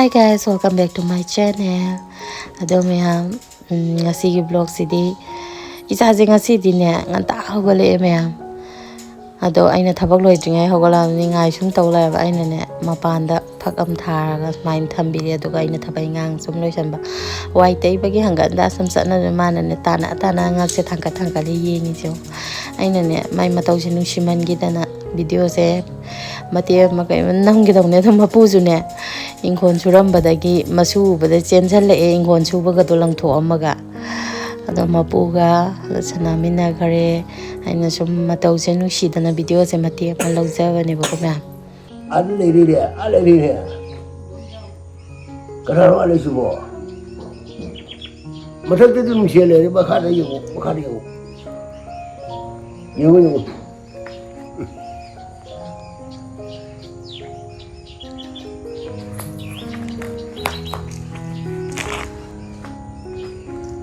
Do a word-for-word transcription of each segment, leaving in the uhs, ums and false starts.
Hi guys, welcome back to my channel. ꯑꯗꯣ ꯃꯌꯥꯝ, ꯎꯝ, ꯉꯁꯤꯒꯤ vlogꯁꯤꯗꯤ ꯏꯆꯥꯁꯦ ꯉꯁꯤꯗꯤꯅꯦ ꯉꯟꯇꯥ ꯍꯧꯒꯠꯂꯛꯑꯦ ꯃꯌꯥꯝ꯫ ꯑꯗꯣ ꯑꯩꯅ ꯊꯕꯛ ꯂꯣꯏꯗ꯭ꯔꯤꯉꯩ ꯍꯧꯒꯠꯂꯛꯑꯕꯅꯤ ꯉꯥꯏ ꯁꯨꯝ ꯇꯧ ꯂꯩꯔꯕ꯫ ꯑꯩꯅꯅꯦ ꯃꯄꯥꯟꯗ ꯐꯛ ꯑꯃ ꯊꯥꯔꯒ ꯁꯨꯃꯥꯏꯅ ꯊꯝꯕꯤꯔꯦ꯫ ꯑꯗꯨꯒ ꯑꯩꯅ ꯊꯕꯛ ꯏꯪꯈꯥꯡ ꯁꯨꯝ ꯂꯣꯏꯁꯟꯕ, ꯋꯥꯏ ꯇꯩꯕꯒꯤ ꯍꯪꯒꯠ ꯍꯟꯗ ꯁꯨꯝ ꯆꯠꯅꯕ ꯃꯥꯅꯅꯦ ꯇꯥꯅ ꯇꯥꯅ ꯉꯛꯁꯦ ꯊꯥꯡꯀꯠ ꯊꯥꯡꯀꯠꯂ ꯌꯦꯡꯉꯤꯁꯦ꯫ ꯑꯩꯅꯅꯦ ꯃꯥꯏ ꯃꯇꯧꯁꯦ ꯅꯨꯡꯁꯤꯃꯟꯈꯤꯗꯅ ꯚꯤꯗꯤꯑꯣꯁꯦ ꯃꯇꯦꯛ ꯑꯃ ꯀꯩ ꯑꯃ ꯅꯝꯈꯤꯗꯧꯅꯦ꯫ ꯑꯗꯨꯝ ꯃꯄꯨꯁꯨꯅꯦ ꯏꯪꯈꯣꯜ ꯁꯨꯔꯝꯕꯗꯒꯤ ꯃꯁꯨ ꯎꯕꯗ ꯆꯦꯟꯁꯤꯜꯂꯛꯑꯦ, ꯏꯪꯈꯣꯜ ꯁꯨꯕꯒꯗꯣ ꯂꯪꯊꯣꯛꯑꯝꯃꯒ꯫ ꯑꯗꯣ ꯃꯄꯨꯒ ꯁꯥꯟꯅꯃꯤꯟꯅꯈꯔꯦ꯫ ꯑꯩꯅ ꯁꯨꯝ ꯃꯇꯧꯁꯦ ꯅꯨꯡꯁꯤꯗꯅ ꯚꯤꯗꯤꯑꯣꯁꯦ ꯃꯇꯦꯛ ꯑꯃ ꯂꯧꯖꯕꯅꯦꯕꯀꯣ ꯃꯌꯥꯝ꯫ ꯑꯗꯨ ꯂꯩꯔꯤꯅꯦ, ꯑꯥ ꯂꯩꯔꯤꯅꯦ꯫ ꯀꯅꯥꯅꯣ ꯑꯥ ꯂꯩꯁꯤꯕꯣ? ꯃꯊꯛꯇꯗꯤ ꯅꯨꯡꯁꯤꯠ ꯂꯩꯔꯦ, ꯃꯈꯥꯗ ꯌꯦꯡꯉꯣ, ꯃꯈꯥꯗ ꯌꯦꯡꯉꯣ꯫ ꯌꯦꯡꯉꯣ, ꯌꯦꯡꯉꯣ꯫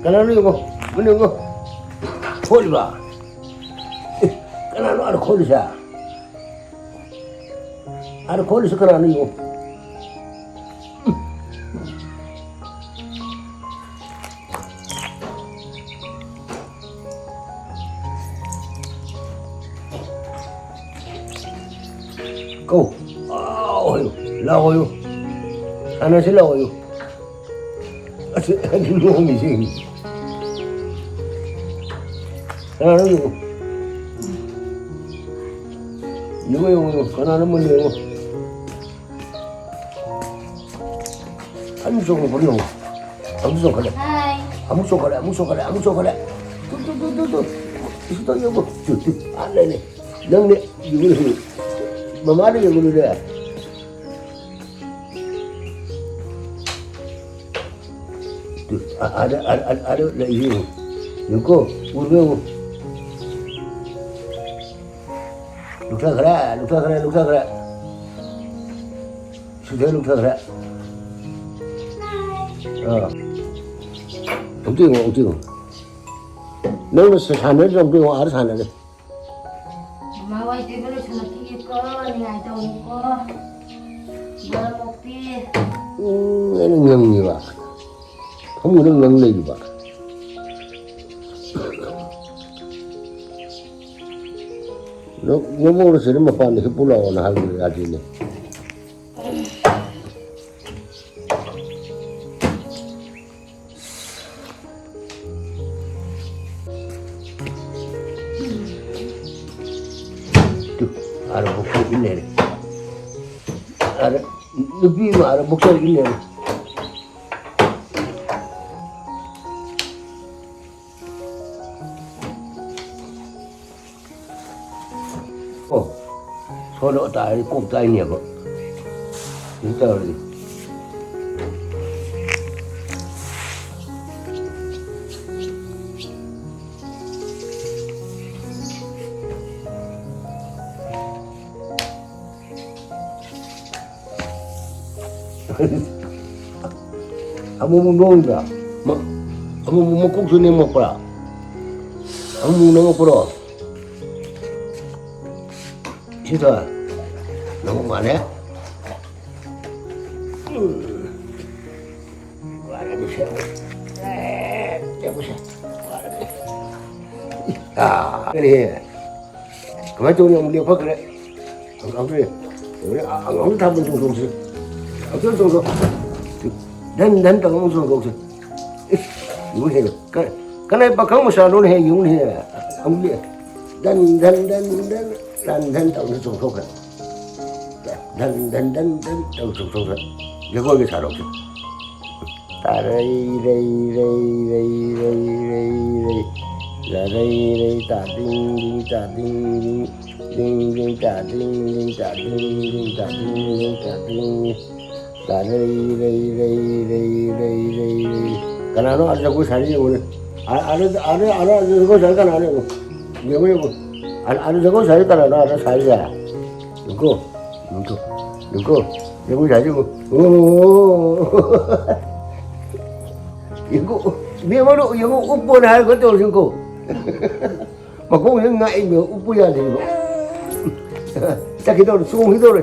ꯀꯅꯥꯅꯣ ꯌꯦꯡꯉꯣ, ꯃꯨꯟꯅ ꯌꯦꯡꯉꯣ꯫ ꯈꯣꯠꯂꯤꯕ? ꯑꯦ, ꯀꯅꯥꯅꯣ ꯑꯥꯗ ꯈꯣꯠꯂꯤꯁꯦ? ꯑꯥꯗ ꯈꯣꯠꯂꯤꯁꯦ ꯀꯅꯥꯅꯣ ꯌꯦꯡꯉꯣ꯫ ꯀꯧ꯫ ꯑꯥꯎ ꯍꯥꯏꯌꯨ꯫ ꯂꯥꯎ ꯍꯥꯏꯌꯨ꯫ ꯁꯥꯟꯅꯁꯤ ꯂꯥꯎ ꯍꯥꯏꯌꯨ꯫ ꯑꯁ, ꯑꯗꯨ ꯅꯣꯡꯃꯤꯁꯤ꯫ ꯀꯅꯥꯅꯣ ꯌꯦꯡꯉꯨ꯫ ꯌꯦꯡꯉꯨ, ꯌꯦꯡꯉꯨ, ꯌꯦꯡꯉꯨ꯫ ꯀꯅꯥꯅꯣ ꯃꯨꯟꯅ ꯌꯦꯡꯉꯨ꯫ ꯑꯗꯨꯝ ꯆꯣꯡꯈꯠꯂꯛꯄꯅꯤ ꯌꯦꯡꯉꯨ꯫ ꯑꯃꯨꯛ ꯆꯣꯡꯈꯠꯂꯦ꯫ ꯍꯥꯏ꯫ ꯑꯃꯨꯛ ꯆꯣꯡꯈꯠꯂꯦ, ꯑꯃꯨꯛ ꯆꯣꯡꯈꯠꯂꯦ, ꯑꯃꯨꯛ ꯆꯣꯡꯈꯠꯂꯦ꯫ ꯇꯨ, ꯇꯨ, ꯇꯨ, ꯇꯨ, ꯇꯨ꯫ ꯏꯁꯨ ꯇꯧ ꯌꯦꯡꯉꯨ꯫ Two, two. ꯑꯥ ꯂꯩꯔꯦ꯫ ꯅꯪꯅꯦ꯫ ꯌꯦꯡꯉꯨ, ꯌꯦꯡꯉꯨ꯫ ꯃꯃꯥꯗ ꯌꯦꯡꯉꯨꯅꯦ꯫ ꯑꯗ, ꯑꯗ, ꯑꯗ, ꯑꯗ ꯂꯩꯌꯦ꯫ ꯌꯦꯡꯉꯨꯀꯣ, ꯎꯔꯕ ꯌꯦꯡꯉꯨ꯫ ꯂꯨꯞꯊꯈ꯭ꯔꯦ, ꯂꯨꯞꯊꯈ꯭ꯔꯦ, ꯂꯨꯞꯊꯈ꯭ꯔꯦ꯫ ꯁꯤꯗ ꯂꯨꯞꯊꯈ꯭ꯔꯦ꯫ ꯑꯥ꯫ ꯑꯃꯨꯛꯇ ꯌꯦꯡꯉꯣ, ꯑꯃꯨꯛꯇ ꯌꯦꯡꯉꯣ꯫ ꯅꯪꯅ ꯁꯥꯟꯅꯔꯤꯗꯣ ꯑꯃꯨꯛꯇ ꯌꯦꯡꯉꯣ, ꯑꯥꯗ ꯁꯥꯟꯅꯔꯦ꯫ ꯃꯃꯥ ꯋꯥꯏ ꯇꯩꯕ ꯂꯣꯏꯁꯜꯂꯛꯈꯤꯒꯦꯀꯣ, ꯅꯤꯡꯉꯥꯏ ꯇꯧꯅꯨꯀꯣ꯫ ꯃꯔꯝ ꯃꯣꯛꯄꯤ꯫ ꯎꯝ, ꯑꯩꯅ ꯉꯪꯉꯤꯕ꯫ ꯐꯃꯨꯡꯗ ꯉꯪ ꯂꯩꯔꯤꯕ꯫ ꯅ-, ꯅꯃꯧꯅ ꯁꯤꯗ ꯃꯄꯥꯟꯗ ꯍꯤꯞꯄꯨ ꯂꯥꯛꯑꯣꯅ ꯍꯥꯏꯕ ꯌꯥꯗꯦꯅꯦ꯫ ꯇꯨ, ꯑꯥꯗ ꯕꯣꯛꯁꯔ ꯏꯟ ꯂꯩꯔꯦ꯫ ꯑꯥꯗ ꯅꯨꯄꯤ ꯑꯃ ꯑꯥꯗ ꯕꯣꯛꯁꯔ ꯏꯟ ꯂꯩꯔꯦ꯫ ꯑꯣ, ꯁꯣꯂꯣ ꯇꯥꯔꯗꯤ ꯀꯣꯛ ꯆꯥꯏꯅꯦꯕ꯫ ꯑꯗꯨ ꯇꯧꯔꯗꯤ꯫ ꯑꯃꯨꯛ ꯑꯃꯨꯛ ꯅꯣꯡꯗ꯫ ꯃ-, ꯑꯃꯨꯛ ꯑꯃꯨꯛ ꯃꯀꯣꯛꯁꯨ ꯅꯦꯝꯃꯛꯄ꯭ꯔꯥ? ꯑꯃꯨꯛ ꯑꯃꯨꯛ ꯅꯣꯡꯉꯛꯄ꯭ꯔꯣ? ꯁꯤꯗ ꯅꯣꯡ ꯃꯥꯜꯂꯦ꯫ ꯎꯝ꯫ ꯋꯥꯔꯦ, ꯃꯁꯦ꯫ ꯑꯦ, ꯇꯦꯛꯄꯁꯦ꯫ ꯋꯥꯔꯦ꯫ ꯑꯥ, ꯀꯔꯤ? ꯀꯃꯥꯏꯅ ꯇꯧꯅꯤ? ꯑꯃꯨꯛ ꯂꯦꯞꯈꯠꯈ꯭ꯔꯦ꯫ ꯑꯉꯥꯡꯗꯣ ꯌꯦꯡꯉꯨꯅꯦ, ꯑꯉꯥꯡꯗꯣ ꯊꯥꯕꯜ ꯆꯣꯡꯊꯣꯛꯁꯤ꯫ ꯑꯝꯇ ꯆꯣꯡꯊꯣꯛ꯫ ꯙꯟ ꯙꯟ ꯇꯧꯔꯒ ꯑꯃꯨꯛ ꯆꯣꯡꯊꯣꯛꯁꯤ꯫ ꯏꯁ, ꯌꯦꯡꯉꯨꯅꯦ꯫ ꯀ-, ꯀꯅꯥꯏ ꯄꯥꯈꯪ ꯃꯆꯥꯅꯣꯅꯦꯍꯦ, ꯌꯦꯡꯉꯨꯅꯦꯍꯦ꯫ ꯑꯃꯨꯛ ꯂꯦ-, ꯙꯟ ꯙꯟ ꯙꯟ ꯙꯟ, ꯙꯟ ꯙꯟ ꯇꯧꯔꯒ ꯆꯣꯡꯊꯣꯛꯈ꯭ꯔꯦ꯫ ꯙꯟ ꯙꯟ ꯙꯟ ꯙꯟ ꯇꯧꯔꯒ ꯆꯣꯡꯊꯣꯛꯈ꯭ꯔꯦ꯫ ꯖꯒꯣꯏꯒ ꯁꯥꯔꯣꯁꯦ꯫ ꯇꯥꯔꯩ ꯔꯩ ꯔꯩ ꯔꯩ ꯔꯩ ꯔꯩ ꯔꯩ꯫ ꯂꯥꯔꯩ ꯔꯩ ꯇꯥ ꯗꯤꯡ ꯗꯤꯡ ꯇꯥ ꯗꯤꯡ ꯗꯤꯡ꯫ ꯗꯤꯡ ꯗꯤꯡ ꯇꯥ ꯗꯤꯡ ꯗꯤꯡ ꯇꯥ ꯗꯤꯡ ꯗꯤꯡ ꯇꯥ ꯗꯤꯡ ꯗꯤꯡ꯫ ꯂꯥꯔꯩ ꯔꯩ ꯔꯩ ꯔꯩ ꯔꯩ ꯔꯩ ꯔꯩ꯫ ꯀꯅꯥꯅꯣ ꯑꯥꯗ ꯖꯒꯣꯏ ꯁꯥꯔꯤ ꯌꯦꯡꯉꯨꯅꯦ꯫ ꯑꯥ, ꯑꯥꯗ, ꯑꯥꯗ, ꯑꯥꯗ ꯖꯒꯣꯏ ꯁꯥꯔꯤ ꯀꯅꯥꯅꯣ ꯌꯦꯡꯉꯨ꯫ ꯌꯦꯡꯉꯨ, ꯌꯦꯡꯉꯨ꯫ ꯑꯥꯗ, ꯑꯥꯗ ꯖꯒꯣꯏ ꯁꯥꯔꯤ ꯀꯅꯥꯅꯣ ꯑꯥꯗ ꯁꯥꯔꯤꯁꯦ? ꯌꯦꯡꯉꯨꯀꯣ꯫ ꯌꯦꯡꯉꯨꯀꯣ, ꯌꯦꯡꯉꯨꯀꯣ, ꯌꯦꯡꯉꯨ ꯁꯥꯏꯁꯦ ꯌꯦꯡꯉꯨ꯫ ꯑꯣ꯫ ꯌꯦꯡꯉꯨ, ꯏꯕꯦꯝꯃꯗꯣ ꯌꯦꯡꯉꯨ, ꯎꯞꯄꯣꯅ ꯍꯥꯏꯔꯒ ꯇꯧꯔꯤꯁꯦ ꯌꯦꯡꯉꯨꯀꯣ꯫ ꯃꯈꯣꯡꯁꯤꯅ ꯉꯥꯛꯏꯅꯦ, ꯎꯞꯄꯨ ꯌꯥꯗ꯭ꯔꯤꯕ꯫ ꯆꯠꯈꯤꯗꯧꯔꯦ, ꯆꯣꯡꯈꯤꯗꯧꯔꯦ꯫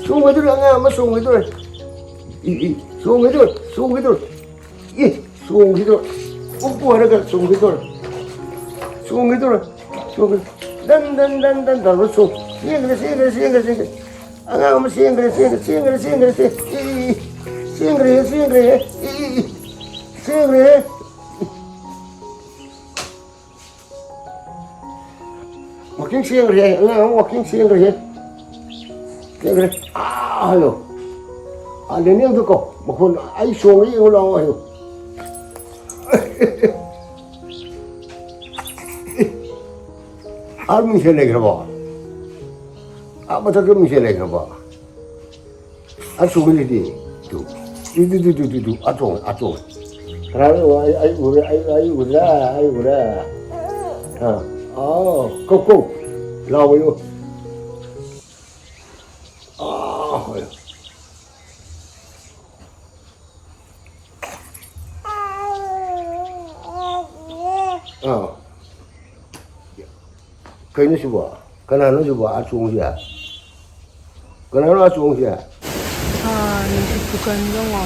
ꯆꯣꯡꯈꯤꯗꯧꯔꯦ, ꯑꯉꯥꯡ ꯑꯃ ꯆꯣꯡꯈꯤꯗꯧꯔꯦ꯫ E, E, ꯆꯣꯡꯈꯤꯗꯣꯔꯦ, ꯆꯣꯡꯈꯤꯗꯣꯔꯦ꯫ ꯏ, ꯆꯣꯡꯈꯤꯗꯣꯔꯦ꯫ ꯎꯞꯄꯨ ꯍꯥꯏꯔꯒ ꯆꯣꯡꯈꯤꯗꯣꯔꯦ꯫ ꯆꯣꯡꯈꯤꯗꯣꯔꯦ, ꯆꯣꯡꯈꯤꯗꯣꯔꯦ꯫ ꯗꯟ, ꯗꯟ, ꯗꯟ, ꯗꯟ ꯇꯧꯔꯒ ꯆꯣꯡ-, ꯆꯦꯟꯈ꯭ꯔꯦ, ꯆꯦꯟꯈ꯭ꯔꯦ, ꯆꯦꯟꯈ꯭ꯔꯦ, ꯆꯦꯟꯈ꯭ꯔꯦ꯫ ꯑꯉꯥꯡ ꯑꯃ ꯆꯦꯟꯈ꯭ꯔꯦ, ꯆꯦꯟꯈ꯭ꯔꯦ, ꯆꯦꯟꯈ꯭ꯔꯦ, ꯆꯦꯟꯈ꯭ꯔꯦ꯫ E, E, E. ꯆꯦꯟꯈ꯭ꯔꯦ, ꯆꯦꯟꯈ꯭ꯔꯦ꯫ E, E, E. ꯆꯦꯟꯈ꯭ꯔꯦ꯫ ꯋꯥꯛꯀꯤꯡ ꯆꯦꯟꯈ꯭ꯔꯦ, ꯑꯉꯥꯡ ꯑꯃ ꯋꯥꯛꯀꯤꯡ ꯆꯦꯟꯈ꯭ꯔꯦ꯫ ꯆꯦꯟꯈ꯭ꯔꯦ꯫ ꯑꯥ ꯍꯥꯏꯌꯣ꯫ ꯑꯥ, ꯂꯦꯅꯦꯜꯗꯣ ꯀꯧ꯫ ꯃꯈꯣꯟ, "ꯑꯩ ꯆꯣꯡꯉꯦ, ꯌꯦꯡꯉꯨ ꯂꯥꯛꯑꯣ" ꯍꯥꯏꯌꯣ꯫ ꯑꯥ ꯃꯤꯡꯁꯦꯜ ꯂꯩꯈ꯭ꯔꯕꯣ? ꯑꯥ ꯃꯊꯛꯇ ꯃꯤꯡꯁꯦꯜ ꯂꯩꯈ꯭ꯔꯕꯣ? ꯑꯁꯣꯝꯒꯤꯗꯤ ꯇꯨ꯫ ꯇꯨ, ꯇꯨ, ꯇꯨ, ꯇꯨ, ꯇꯨ, ꯇꯨ, ꯑꯇꯣꯡ, ꯑꯇꯣꯡ꯫ ꯀꯅꯥꯅꯣ? ꯑꯩ, ꯑꯩ ꯎꯔꯦ, ꯑꯩ, ꯑꯩ ꯎꯔꯦ, ꯑꯩ ꯎꯔꯦ꯫ ꯑꯥ, ꯑꯥ, ꯀꯧ, ꯀꯧ꯫ ꯂꯥꯎꯕꯌꯨ꯫ ꯑꯥ, ꯍꯣꯏ꯫ ꯑꯥ꯫ ꯀꯩꯅꯣ ꯁꯤꯕꯣ? ꯀꯅꯥꯅꯣ ꯁꯤꯕꯣ? ꯑꯥ ꯆꯣꯡꯁꯦ꯫ ꯀꯅꯥꯅꯣ ꯑꯥ ꯆꯣꯡꯁꯦ? ꯑꯥ, ꯅꯨꯡꯁꯤꯠ ꯈꯨꯀꯟ ꯌꯦꯡꯉꯣ꯫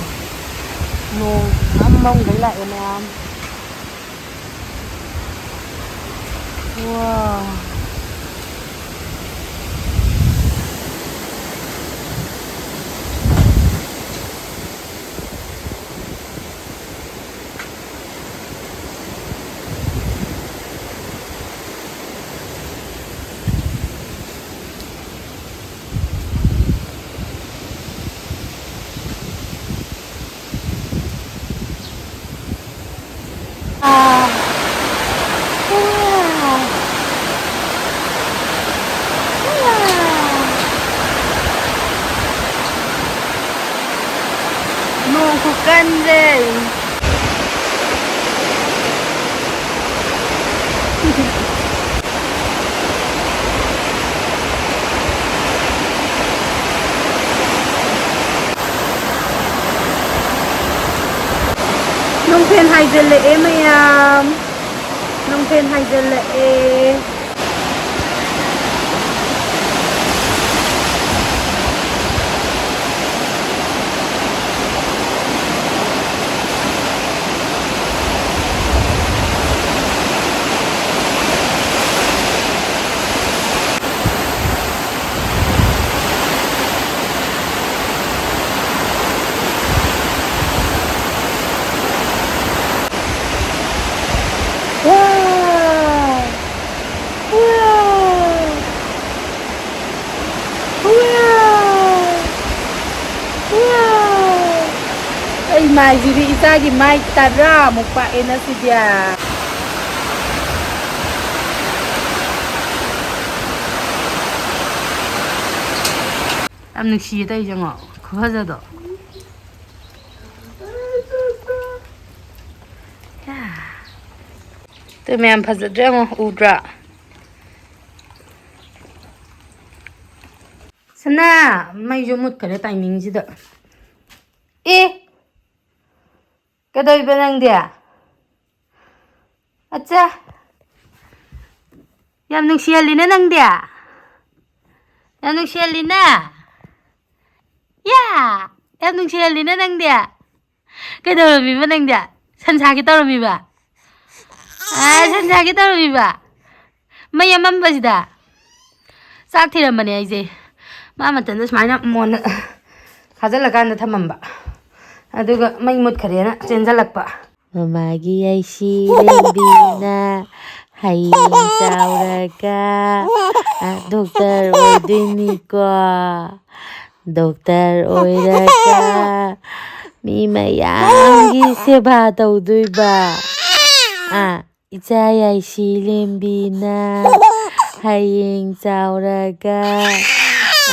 ꯅꯣꯡ ꯃꯝ ꯃꯝꯒꯩ ꯂꯥꯛꯑꯦ ꯃꯌꯥꯝ꯫ ꯋꯥ꯫ ꯑꯥ꯫ ꯋꯥ꯫ ꯋꯥ꯫ ꯅꯣꯡ ꯈꯨꯀꯟꯁꯦ꯫ ꯅꯣꯡꯐꯦꯟ ꯍꯥꯏꯖꯤꯜꯂꯛꯑꯦ ꯃꯌꯥꯝ, ꯅꯣꯡꯐꯦꯟ ꯍꯥꯏꯖꯤꯜꯂꯛꯑꯦ꯫ ꯏꯃꯥꯏꯁꯤꯗꯤ ꯏꯆꯥꯒꯤ ꯃꯥꯏ ꯇꯔꯥꯃꯨꯛ ꯄꯥꯛꯑꯦꯅ ꯁꯤꯗꯤ꯫ ꯌꯥꯝ ꯅꯨꯡꯁꯤꯌꯦ ꯇꯧꯔꯤꯁꯦ, ꯌꯦꯡꯉꯣ, ꯈꯨꯐꯖꯗꯣ꯫ ꯌꯥ꯫ ꯑꯗꯨ ꯃꯌꯥꯝ ꯐꯖꯗ꯭ꯔꯥ ꯌꯦꯡꯉꯣ, ꯎꯗ꯭ꯔꯥ? ꯁꯅꯥ, ꯃꯩꯁꯨ ꯃꯨꯠꯈ꯭ꯔꯦ ꯇꯥꯏꯃꯤꯡꯁꯤꯗ꯫ ꯑꯦ! ꯀꯩꯗꯧꯔꯤꯕ ꯅꯪꯗꯤ? ꯑꯠꯆꯥ! ꯌꯥꯝ ꯅꯨꯡꯁꯤꯍꯜꯂꯤꯅ ꯅꯪꯗꯤ? ꯌꯥꯝ ꯅꯨꯡꯁꯤꯍꯜꯂꯤꯅ? ꯌꯥ! ꯌꯥꯝ ꯅꯨꯡꯁꯤꯍꯜꯂꯤꯅ ꯅꯪꯗꯤ? ꯀꯩꯗꯧꯔꯝꯃꯤꯕ ꯅꯪꯗꯤ? ꯁꯟ ꯁꯥꯒꯦ ꯇꯧꯔꯝꯃꯤꯕ? ꯑꯥ, ꯁꯟ ꯁꯥꯒꯦ ꯇꯧꯔꯝꯃꯤꯕ? ꯃꯩ ꯑꯃꯝꯕꯁꯤꯗ ꯆꯥꯛ ꯊꯤꯔꯝꯕꯅꯦ ꯑꯩꯁꯦ꯫ ꯃꯥ ꯃꯇꯝꯗ ꯁꯨꯃꯥꯏꯅ ꯃꯣꯟꯗ ꯈꯥꯖꯤꯜꯂꯀꯥꯟꯗ ꯊꯝꯃꯝꯕ꯫ ꯑꯗꯨꯒ ꯃꯩ ꯃꯨꯠꯈ꯭ꯔꯦꯅ ꯆꯦꯟꯖꯜꯂꯛꯄ꯫ ꯃꯃꯥꯒꯤ ꯌꯥꯏꯁꯤ ꯂꯦꯝꯕꯤꯅ ꯍꯌꯦꯡ ꯆꯥꯎꯔꯒ, ꯑ, ꯗꯣꯛꯇꯔ ꯑꯣꯏꯗꯣꯏꯅꯤꯀꯣ꯫ ꯗꯣꯛꯇꯔ ꯑꯣꯏꯔꯒ ꯃꯤ ꯃꯌꯥꯝꯒꯤ ꯁꯦꯕꯥ ꯇꯧꯗꯣꯏꯕ꯫ ꯑ, ꯏꯆꯥ ꯌꯥꯏꯁꯤ ꯂꯦꯝꯕꯤꯅ ꯍꯌꯦꯡ ꯆꯥꯎꯔꯒ,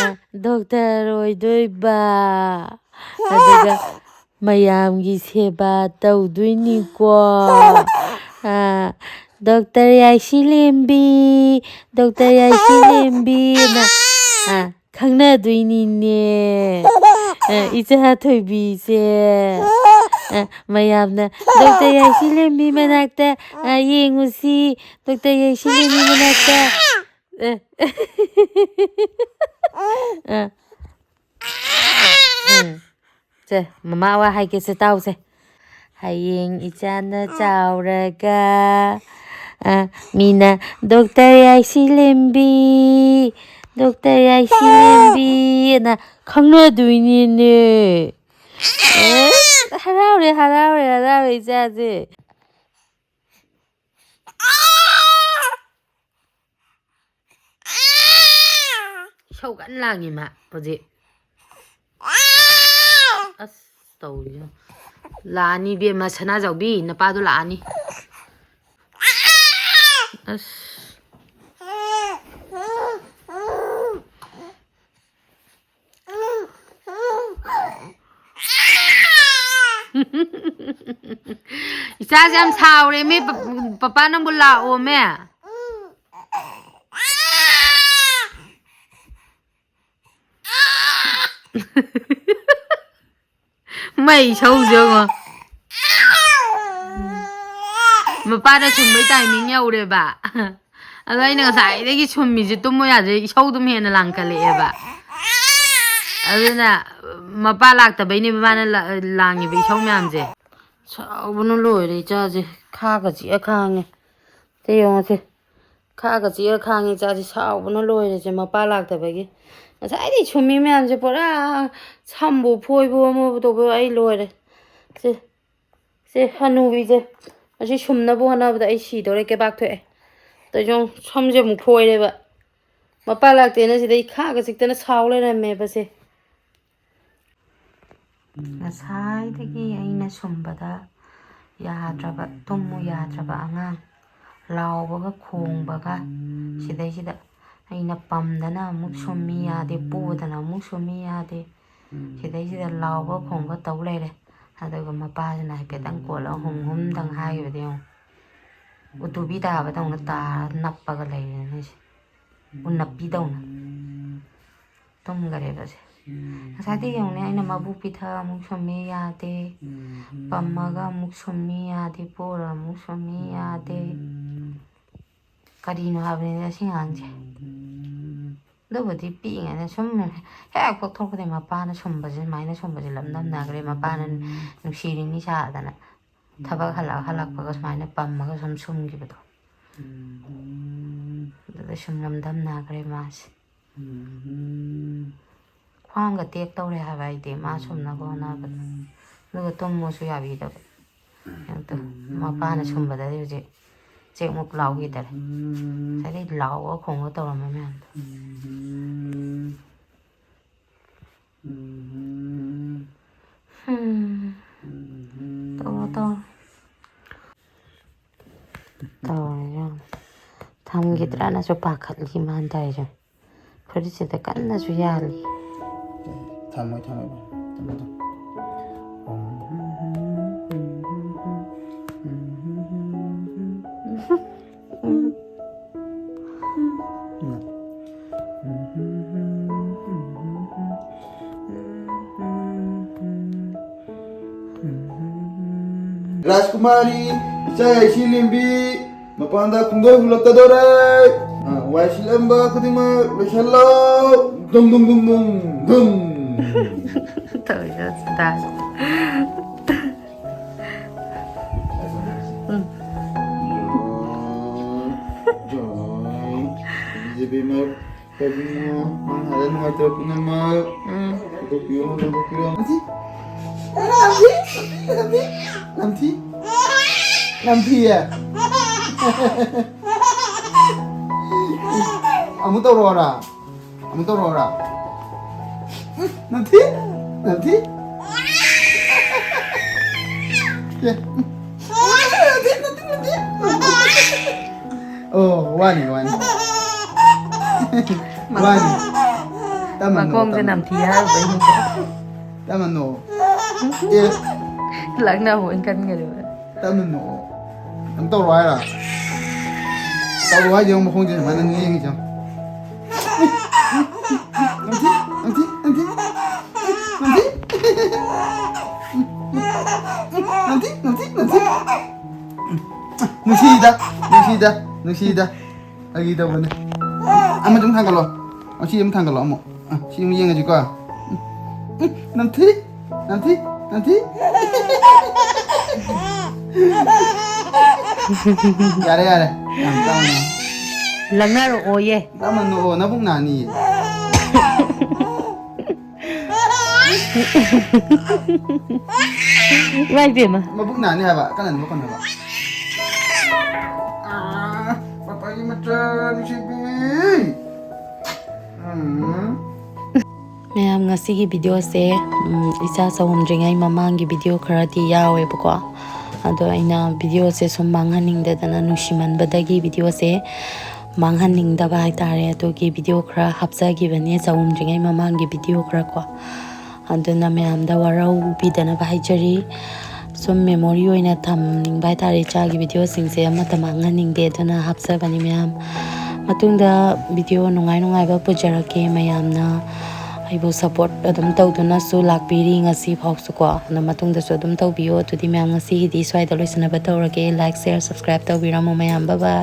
ꯑ, ꯗꯣꯛꯇꯔ ꯑꯣꯏꯗꯣꯏꯕ꯫ ꯑꯗꯨꯒ ꯃꯌꯥꯝꯒꯤ ꯁꯦꯕꯥ ꯇꯧꯗꯣꯏꯅꯤꯀꯣ꯫ ꯑ, ꯗꯣꯛꯇꯔ ꯌꯥꯏꯁꯤ ꯂꯦꯝꯕꯤ, ꯗꯣꯛꯇꯔ ꯌꯥꯏꯁꯤ ꯂꯦꯝꯕꯤꯅ, ꯑ, ꯈꯪꯅꯗꯣꯏꯅꯤꯅꯦ꯫ ꯑ, ꯏꯆꯥ ꯊꯣꯏꯕꯤꯁꯦ꯫ ꯑ, ꯃꯌꯥꯝꯅ ꯗꯣꯛꯇꯔ ꯌꯥꯏꯁꯤ ꯂꯦꯝꯕꯤ ꯃꯅꯥꯛꯇ, ꯑ, ꯌꯦꯡꯉꯨꯁꯤ, ꯗꯣꯛꯇꯔ ꯌꯥꯏꯁꯤ ꯂꯦꯝꯕꯤ ꯃꯅꯥꯛꯇ꯫ ꯑ, ꯑ, ꯎꯝ꯫ ꯁꯦ, ꯃꯃꯥ ꯋꯥ ꯍꯥꯏꯒꯦꯁꯦ, ꯇꯥꯎꯁꯦ꯫ ꯍꯌꯦꯡ ꯏꯆꯥꯅ ꯆꯥꯎꯔꯒ, ꯑ, ꯃꯤꯅ "ꯗꯣꯛꯇꯔ ꯌꯥꯏꯁꯤ ꯂꯦꯝꯕꯤ, ꯗꯣꯛꯇꯔ ꯌꯥꯏꯁꯤ ꯂꯦꯝꯕꯤ" ꯑꯅ ꯈꯪꯅꯗꯣꯏꯅꯤꯅꯦ꯫ ꯑꯦ, ꯍꯔꯥꯎꯔꯦ, ꯍꯔꯥꯎꯔꯦ, ꯍꯔꯥꯎꯔꯦ ꯏꯆꯥꯁꯦ꯫ ꯏꯁꯧ ꯀꯟꯅ ꯂꯥꯡꯉꯤ ꯃꯥ ꯍꯧꯖꯤꯛ꯫ ꯑꯁ, ꯇꯧꯔꯤꯁꯦ꯫ ꯂꯥꯛꯑꯅꯤ ꯏꯕꯦꯝꯃ, ꯁꯅꯥꯖꯥꯎꯕꯤ, ꯅꯄꯥꯗꯣ ꯂꯥꯛꯑꯅꯤ꯫ ꯑꯁ꯫ ꯏꯆꯥꯁꯦ ꯌꯥꯝ ꯁꯥꯎꯔꯦꯃꯦ, ꯄ-, ꯄꯄꯥ ꯅꯪꯕꯨ ꯂꯥꯛꯑꯣꯃꯦ꯫ ꯃꯩ ꯏꯁꯧꯁꯦ ꯌꯦꯡꯉꯣ꯫ ꯃꯄꯥꯅ ꯁꯨꯝꯕꯩ timing ꯌꯧꯔꯦꯕ꯫ ꯑꯗꯣ ꯑꯩꯅ ꯉꯁꯥꯏꯗꯒꯤ ꯁꯨꯝꯃꯤꯁꯦ ꯇꯨꯝꯃꯣ ꯌꯥꯗ꯭ꯔꯦ, ꯏꯁꯧꯗꯨꯝ ꯍꯦꯟꯅ ꯂꯥꯡꯈꯠꯂꯛꯑꯦꯕ꯫ ꯑꯗꯨꯅ ꯃꯄꯥ ꯂꯥꯛꯇꯕꯩꯅꯦꯕ ꯃꯥꯅ ꯂꯥ-, ꯂꯥꯡꯉꯤꯕ ꯏꯁꯧ ꯃꯌꯥꯝꯁꯦ꯫ ꯁꯥꯎꯕꯅ ꯂꯣꯏꯔꯦ ꯏꯆꯥꯁꯦ, ꯈꯥꯒ ꯆꯤꯛꯑ ꯈꯥꯡꯉꯦ꯫ ꯁꯦ ꯌꯦꯡꯉꯣꯁꯦ, ꯈꯥꯒ ꯆꯤꯛꯑ ꯈꯥꯡꯉꯦ ꯏꯆꯥꯁꯦ, ꯁꯥꯎꯕꯅ ꯂꯣꯏꯔꯦꯁꯦ ꯃꯄꯥ ꯂꯥꯛꯇꯕꯒꯤ꯫ ꯉꯁꯥꯏꯗꯩ ꯁꯨꯝꯃꯤ ꯃꯌꯥꯝꯁꯦ ꯄꯨꯔꯥ ꯁꯝꯕꯨ ꯐꯣꯏꯕꯨ ꯑꯃꯕꯨ ꯇꯧꯕꯨ ꯑꯩ ꯂꯣꯏꯔꯦ꯫ ꯁꯦ, ꯁꯦ ꯍꯅꯨꯕꯤꯁꯦ, ꯑꯁꯤ ꯁꯨꯝꯅꯕ ꯍꯣꯠꯅꯕꯗ ꯑꯩ ꯁꯤꯗꯧꯔꯦ, ꯀꯦꯕꯥꯛ ꯊꯣꯛꯑꯦ꯫ ꯇꯧꯔꯤꯁꯦ ꯌꯦꯡꯉꯣ, ꯁꯝꯁꯦ ꯑꯃꯨꯛ ꯈꯣꯏꯔꯦꯕ꯫ ꯃꯄꯥ ꯂꯥꯛꯇꯦꯅ ꯁꯤꯗꯩ ꯈꯥꯒ ꯆꯤꯛꯇꯅ ꯁꯥꯎ ꯂꯩꯔꯝꯃꯦꯕ ꯁꯦ꯫ ꯉꯁꯥꯏꯗꯒꯤ ꯑꯩꯅ ꯁꯨꯝꯕꯗ ꯌꯥꯗ꯭ꯔꯕ, ꯇꯨꯝꯃꯨ ꯌꯥꯗ꯭ꯔꯕ ꯑꯉꯥꯡ, ꯂꯥꯎꯕꯒ ꯈꯣꯡꯕꯒ, ꯁꯤꯗꯩꯁꯤꯗ ꯑꯩꯅ ꯄꯝꯗꯅ ꯑꯃꯨꯛ ꯁꯨꯝꯃꯤ ꯌꯥꯗꯦ, ꯄꯣꯗꯅ ꯑꯃꯨꯛ ꯁꯨꯝꯃꯤ ꯌꯥꯗꯦ, ꯁꯤꯗꯩꯁꯤꯗ ꯂꯥꯎꯕ ꯈꯣꯡꯕ ꯇꯧ ꯂꯩꯔꯦ꯫ ꯑꯗꯨꯒ ꯃꯄꯥꯁꯤꯅ ꯍꯥꯏꯐꯦꯠꯇꯪ ꯀꯣꯜꯂꯒ ꯍꯨꯝ ꯍꯨꯝꯗꯪ ꯍꯥꯏꯈꯤꯕꯗ ꯌꯦꯡꯉꯨ, ꯎꯇꯨꯕꯤ ꯇꯥꯕꯗꯧꯅ ꯇꯥꯔ ꯅꯞꯄꯒ ꯂꯩꯔꯦꯅꯦ ꯁꯦ, ꯎꯅꯞꯄꯤꯗꯧꯅ꯫ ꯇꯨꯝꯈꯔꯦꯕ ꯁꯦ꯫ ꯉꯁꯥꯏꯗꯤ ꯌꯦꯡꯉꯨꯅꯦ, ꯑꯩꯅ ꯃꯕꯨꯛ ꯄꯤꯊꯛ ꯑꯃꯨꯛ ꯁꯨꯝꯃꯤ ꯌꯥꯗꯦ, ꯄꯝꯃꯒ ꯑꯃꯨꯛ ꯁꯨꯝꯃꯤ ꯌꯥꯗꯦ, ꯄꯣꯔ ꯑꯃꯨꯛ ꯁꯨꯝꯃꯤ ꯌꯥꯗꯦ꯫ ꯀꯔꯤꯅꯣ ꯍꯥꯏꯕꯅꯤꯗ ꯁꯤ ꯑꯉꯥꯡꯁꯦ꯫ ꯑꯗꯨꯕꯨꯗꯤ ꯄꯤꯛꯏꯉꯩꯗ ꯁꯨꯝ ꯍꯦꯛ ꯄꯣꯛꯊꯣꯔꯛꯄꯗꯒꯤ ꯃꯄꯥꯅ ꯁꯨꯝꯕꯁꯦ, ꯁꯨꯃꯥꯏꯅ ꯁꯨꯝꯕꯁꯦ ꯂꯝꯗꯝꯅꯈ꯭ꯔꯦ꯫ ꯃꯄꯥꯅ ꯅꯨꯡꯁꯤꯔꯤꯅꯤ ꯁꯥꯗꯅ ꯊꯕꯛ ꯍꯜꯂꯛ-, ꯍꯜꯂꯛꯄꯒ ꯁꯨꯃꯥꯏꯅ ꯄꯝꯃꯒ ꯁꯨꯝ ꯁꯨꯝꯈꯤꯕꯗꯣ꯫ ꯑꯗꯨꯗ ꯁꯨꯝ ꯂꯝꯗꯝꯅꯈ꯭ꯔꯦ ꯃꯥꯁꯦ꯫ ꯈ꯭ꯋꯥꯡꯒ ꯇꯦꯛ ꯇꯧꯔꯦ ꯍꯥꯏꯕ ꯑꯩꯗꯤ, ꯃꯥ ꯁꯨꯝꯅꯕ ꯍꯣꯠꯅꯕꯗ꯫ ꯑꯗꯨꯒ ꯇꯨꯝꯃꯣꯁꯨ ꯌꯥꯕꯤꯗꯕ꯫ ꯑꯗꯨ ꯃꯄꯥꯅ ꯁꯨꯝꯕꯗꯗꯤ ꯍꯧꯖꯤꯛ ꯆꯦꯛꯃꯨꯛ ꯂꯥꯎꯈꯤꯗꯔꯦ꯫ ꯉꯁꯥꯏꯗꯩ ꯂꯥꯎꯕ ꯈꯣꯡꯕ ꯇꯧꯔꯝꯕ ꯃꯌꯥꯝꯗꯣ꯫ ꯍꯝ꯫ ꯇꯧ-, ꯇꯧꯔꯦ ꯌꯦꯡꯉꯣ꯫ ꯊꯝꯈꯤꯗ꯭ꯔꯥꯅꯁꯨ ꯄꯥꯈꯠꯂꯤ ꯃꯥꯅ ꯇꯧꯔꯤꯁꯦ꯫ ꯐꯨꯔꯤꯠꯁꯤꯗ ꯀꯟꯅꯁꯨ ꯌꯥꯜꯂꯤ꯫ ꯊꯝꯃꯣ, ꯊꯝꯃꯣ, ꯊꯝꯃꯣ, ꯊꯝꯃꯣ꯫ ꯔꯥꯖꯀꯨꯃꯥꯔꯤ, ꯏꯆꯥ ꯌꯥꯏꯁꯤ ꯂꯦꯝꯕꯤ, ꯃꯄꯥꯟꯗ ꯈꯣꯡꯗꯣꯏ ꯍꯨꯜꯂꯛꯀꯗꯧꯔꯦ꯫ ꯑ, ꯋꯥꯏ ꯁꯤꯠꯂꯝꯕ ꯈꯨꯗꯤꯡꯃꯛ ꯂꯣꯏꯁꯜꯂꯣ꯫ ꯗꯨꯝ, ꯗꯨꯝ, ꯗꯨꯝ, ꯗꯨꯝ, ꯗꯨꯝ꯫ ꯇꯧꯔꯤꯕ ꯁꯤꯗ꯫ ꯎꯝ꯫ ꯏꯕꯦꯝꯃ, ꯏꯕꯨꯡꯉꯣ, ꯅꯪ ꯍꯥꯏꯔ ꯅꯨꯡꯉꯥꯏꯇꯕ ꯄꯨꯝꯅꯃꯛ ꯎꯝ꯫ ꯂꯧꯊꯣꯛꯄꯤꯔꯣ, ꯂꯧꯊꯣꯛꯄꯤꯔꯣ꯫ ꯅꯝꯊꯤ! ꯅꯝꯊꯤ! ꯅꯝꯊꯤ! ꯅꯝꯊꯤ! ꯅꯝꯊꯤꯌꯦ꯫ ꯑꯃꯨꯛ ꯇꯧꯔꯛꯑꯣꯔꯥ? ꯑꯃꯨꯛ ꯇꯧꯔꯛꯑꯣꯔꯥ? ꯎꯝ, ꯅꯝꯊꯤ! ꯅꯝꯊꯤ! ꯁꯦ꯫ ꯅꯝꯊꯤ, ꯅꯝꯊꯤ, ꯅꯝꯊꯤ! ꯑꯣ, ꯋꯥꯅꯤ, ꯋꯥꯅꯤ꯫ ꯋꯥꯅꯤ꯫ ꯇꯞꯅ ꯅꯣꯛꯑꯣ, ꯃꯈꯣꯡꯁꯦ ꯇꯞꯅ꯫ ꯅꯝꯊꯤ ꯍꯥꯏꯔꯨꯕꯩꯅꯤꯀꯣ꯫ ꯇꯞꯅ ꯅꯣꯛꯑꯣ꯫ ꯑꯦ꯫ ꯂꯛꯅꯕ ꯑꯣꯏꯅ ꯈꯟꯒꯗꯕ꯫ ꯇꯞꯅ ꯅꯣꯛꯑꯣ꯫ ꯑꯗꯨꯝ ꯇꯧꯔꯣ ꯍꯥꯏꯔꯣ? ꯇꯧꯔꯣ ꯍꯥꯏꯁꯦ ꯌꯦꯡꯉꯣ, ꯃꯈꯣꯡꯁꯦ ꯁꯨꯃꯥꯏꯅ ꯌꯦꯡꯉꯤꯁꯦ ꯌꯦꯡꯉꯣ꯫ ꯅꯝꯊꯤ, ꯅꯝꯊꯤ, ꯅꯝꯊꯤ꯫ ꯅꯝꯊꯤ, ꯅꯝꯊꯤ, ꯅꯝꯊꯤ꯫ ꯅꯨꯡꯁꯤꯗ, ꯅꯨꯡꯁꯤꯗ, ꯅꯨꯡꯁꯤꯗ꯫ ꯐꯥꯒꯤ ꯇꯧꯕꯅꯦ꯫ ꯑꯃ ꯁꯨꯝ ꯊꯥꯡꯒꯠꯂꯣ꯫ ꯑꯁꯤ ꯑꯃ ꯊꯥꯡꯒꯠꯂꯣ ꯑꯃꯨꯛ꯫ ꯑ, ꯁꯤ ꯑꯃꯨꯛ ꯌꯦꯡꯉꯁꯤꯀꯣ꯫ ꯎꯝ, ꯎꯝ, ꯅꯝꯊꯤ, ꯅꯝꯊꯤ, ꯅꯝꯊꯤ꯫ ꯌꯥꯔꯦ, ꯌꯥꯔꯦ꯫ ꯌꯥꯝ ꯇꯞꯅ꯫ ꯂꯪꯅꯔꯛꯑꯣꯌꯦ꯫ ꯇꯞꯅ ꯅꯣꯛꯑꯣ, ꯅꯕꯨꯛ ꯅꯥꯅꯤꯌꯦ꯫ ꯏꯃꯥ ꯏꯕꯦꯝꯃ꯫ ꯃꯕꯨꯛ ꯅꯥꯅꯤ ꯍꯥꯏꯕ, ꯀꯟꯅ ꯅꯣꯛꯀꯅꯨ ꯍꯥꯏꯕ꯫ ꯑꯥ, ꯄꯥꯄꯥꯒꯤ ꯃꯆꯥ ꯅꯨꯡꯁꯤꯕꯤ꯫ ꯎꯝ꯫ ꯃꯌꯥꯝ, ꯉꯁꯤꯒꯤ ꯚꯤꯗꯤꯑꯣꯁꯦ, ꯎꯝ, ꯏꯆꯥ ꯆꯥꯎꯔꯝꯗ꯭ꯔꯤꯉꯩ ꯃꯃꯥꯡꯒꯤ ꯚꯤꯗꯤꯑꯣ ꯈꯔꯗꯤ ꯌꯥꯎꯋꯦꯕꯀꯣ꯫ ꯑꯗꯣ ꯑꯩꯅ ꯚꯤꯗꯤꯑꯣꯁꯦ ꯁꯨꯝ ꯃꯥꯡꯍꯟꯅꯤꯡꯗꯗꯅ, ꯅꯨꯡꯁꯤꯃꯟꯕꯗꯒꯤ ꯚꯤꯗꯤꯑꯣꯁꯦ ꯃꯥꯡꯍꯟꯅꯤꯡꯗꯕ ꯍꯥꯏꯇꯥꯔꯦ꯫ ꯑꯗꯨꯒꯤ ꯚꯤꯗꯤꯑꯣ ꯈꯔ ꯍꯥꯞꯆꯈꯤꯕꯅꯦ, ꯆꯥꯎꯔꯝꯗ꯭ꯔꯤꯉꯩ ꯃꯃꯥꯡꯒꯤ ꯚꯤꯗꯤꯑꯣ ꯈꯔ ꯀꯣ꯫ ꯑꯗꯨꯅ ꯃꯌꯥꯝꯗ ꯋꯥꯔꯧꯕꯤꯗꯅꯕ ꯍꯥꯏꯖꯔꯤ꯫ ꯁꯨꯝ ꯃꯦꯃꯣꯔꯤ ꯑꯣꯏꯅ ꯊꯝꯅꯤꯡꯕ ꯍꯥꯏꯇꯥꯔꯦ, ꯏꯆꯥꯒꯤ ꯚꯤꯗꯤꯑꯣꯁꯤꯡꯁꯦ ꯑꯃꯠꯇ ꯃꯥꯡꯍꯟꯅꯤꯡꯗꯦ, ꯑꯗꯨꯅ ꯍꯥꯞꯆꯕꯅꯤ ꯃꯌꯥꯝ꯫ ꯃꯇꯨꯡꯗ ꯚꯤꯗꯤꯑꯣ ꯅꯨꯡꯉꯥꯏ ꯅꯨꯡꯉꯥꯏꯕ ꯄꯨꯖꯔꯛꯀꯦ꯫ ꯃꯌꯥꯝꯅ ꯑꯩꯕꯨ ꯁꯞꯄꯣꯔꯠ ꯑꯗꯨꯝ ꯇꯧꯗꯨꯅꯁꯨ ꯂꯥꯛꯄꯤꯔꯤ ꯉꯁꯤ ꯐꯥꯎꯁꯨꯀꯣ꯫ ꯑꯗꯣ ꯃꯇꯨꯡꯗꯁꯨ ꯑꯗꯨꯝ ꯇꯧꯕꯤꯌꯣ꯫ ꯑꯗꯨꯗꯤ ꯃꯌꯥꯝ, ꯉꯁꯤꯒꯤꯗꯤ ꯁ꯭ꯋꯥꯏꯗ ꯂꯣꯏꯁꯤꯟꯅꯕ ꯇꯧꯔꯒꯦ꯫ ꯂꯥꯏꯛ, ꯁꯤꯌꯔ, ꯁꯕꯁꯀ꯭ꯔꯥꯏꯕ ꯇꯧꯕꯤꯔꯝꯃꯣ ꯃꯌꯥꯝ꯫ ꯕꯥꯏ ꯕꯥꯏ꯫